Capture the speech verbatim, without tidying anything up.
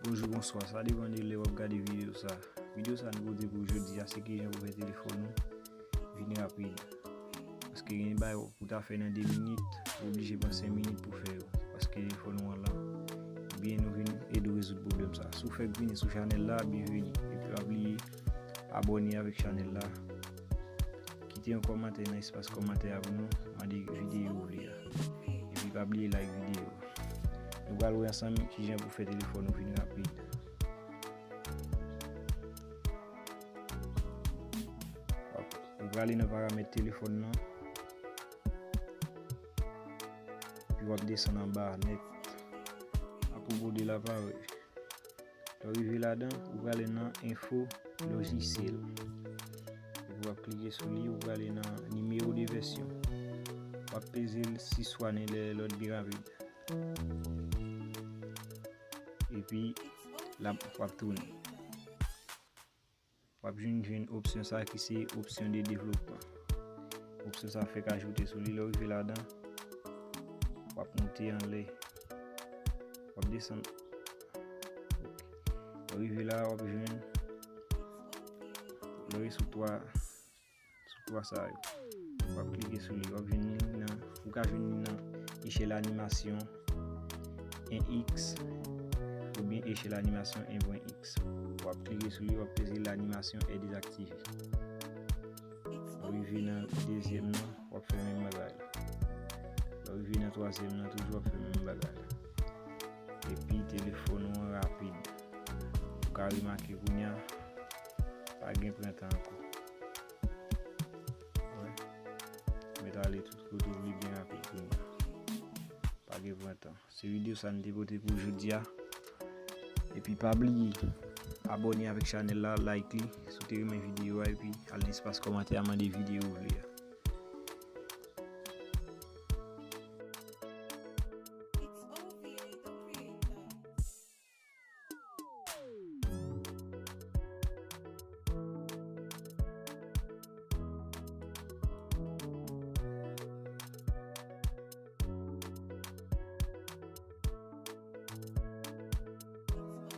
Bonjou, bonswa, sa depann de lè w ap gade videyo sa. Videyo sa nou pote pou jodi a, se kijan pou fè telefòn ou vin rapid. Paske gen bagay pou ta fè nan de minit, ou oblije pran senk minit pou fè yo. Paske telefòn ou an lan. Ebyen, nou vin ede w rezoud pwoblèm sa. Si w fèk vini sou chanèl la, byenveni. Epi pa bliye abòne avèk chanèl la. Kite yon kòmantè nan espas kòmantè a pou nou mande videyo ou vle a. Epi pa bliye like videyo. Nou pral wè ansanm kijan pou fè telefòn ou vin rapid. Ou prale nan paramèt telefòn nan. Epi w ap desann anba nèt. Apwopo de laparèy. Lè w rive ladan, ou prale nan enfo lojisyèl. Epi w ap klike sou li, ou prale nan nimewo de vèsyon. W ap peze l sis fwa nan lè lòd byen rapid. Epi, l ap, w ap tounen. W ap jwenn, jwenn opsyon sa ki se opsyon de devlopman. Opsyon sa fèk ajoute sou li, lè w rive ladan, w ap monte anlè. W ap desann. Lè w rive la, w ap jwenn, lè w sou twa, sou twa sa yo. W ap klike sou li, w ap jwenn li nan, ou ka jwenn li nan echèl animasyon en iks oubyen echèl animasyon en pwen iks. W ap klike sou li, w ap peze l, animasyon est désactivée. Lè w rive nan dezyèm nan, w ap fè menm bagay la. Lè w rive nan twazyèm nan, toujou w ap fè menm bagay la. Epi telefòn ou an rapid. Ou ka remake kounye a, pa gen pran tan ankò. Wè. Mèt ale tout kote w vle byen rapid kounye a. Pa gen pran tan. Se videyo sa n te pote pou jodi a. Epi pa bliye abòne avèk chanèl la, like li, si w te renmen videyo a, epi al nan espas kòmantè a mande videyo ou vle a.